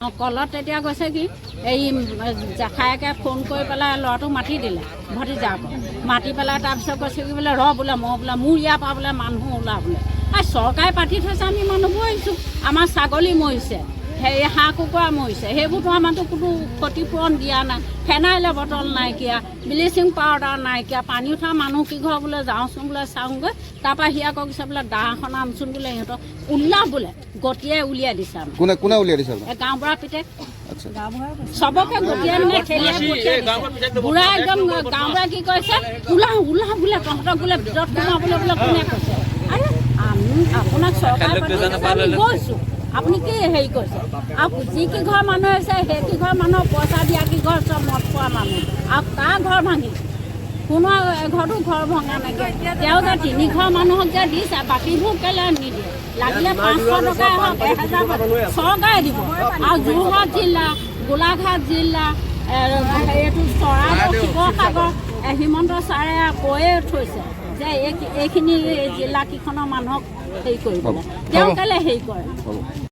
কলত তেতিয়া কৈছে কি, এই জেঠায়েকে ফোন কৰি পেলাই ল'ৰাটোক মাতি দিলে, ভতিজাকক মাতি পেলাই। তাৰপিছত কৈছে কি বোলে, ৰ বোলে, মই বোলে মোৰ ইয়াৰ পৰা বোলে মানুহ ওলা বোলে। এই চৰকাৰে পাতি থৈছে, আমি মানুহবোৰ আহিছোঁ। আমাৰ ছাগলী মৰিছে, সেই হাঁহ কুকুৰা মৰিছে, সেইবোৰতো আমাৰতো কোনো ক্ষতিপূৰণ দিয়া নাই। ফেনাইলৰ বটল নাইকিয়া, ব্লিচিং পাউডাৰ নাইকিয়া। পানী উঠা মানুহ কি ঘৰ বোলে যাওঁচোন বোলে চাওঁগৈ। তাৰপৰা সি আকৌ কৈছে বোলে দাখন আনচোন বোলে, সিহঁতক ওলা বোলে, গটিয়াই উলিয়াই দিছে আমাক। কোনে কোনে উলিয়াই দিছে আপোনাক? এই গাঁওবুঢ়া পিতেক। চবকে গটিয়াই মানে ঠেলিয়াই পঠিয়াই দিছে। বুঢ়া একদম গাঁওবুঢ়া কি কৈছে, ওলা ওলা বোলে, তহঁতক বোলে ভিতৰত সোমাবলৈ বোলে কোনে কৈছে? আৰে, আমি আপোনাক চৰকাৰে পাতি দিছে, আমি গৈছোঁ, আপুনি কি হেৰি কৰিছে? আৰু যি কেইঘৰ ঘৰ মানুহ হৈছে, সেই কেইঘৰ মানুহৰ পইচা দিয়া কেইঘৰ চব মদ খোৱা মানুহ। আৰু কাৰ ঘৰ ভাঙিছে? কোনো এঘৰতো ঘৰ ভঙা নাইকিয়া। তেওঁ যে তিনি ঘৰ মানুহক যে দিছে, বাকীবোৰ কেলৈ নিদিয়ে? লাগিলে 500 টকাই হওক, 1000 হওক, চৰকাৰে দিব। আৰু যোৰহাট জিলা, গোলাঘাট জিলা, এইটো চৰাইদেউ, শিৱসাগৰ, হিমন্ত ছাৰে কৈয়ে থৈছে যে এইখিনি জিলা কেইখনৰ মানুহক হেৰি কৰিবলৈ। তেওঁ কেলৈ হেৰি কৰে? হ'ব।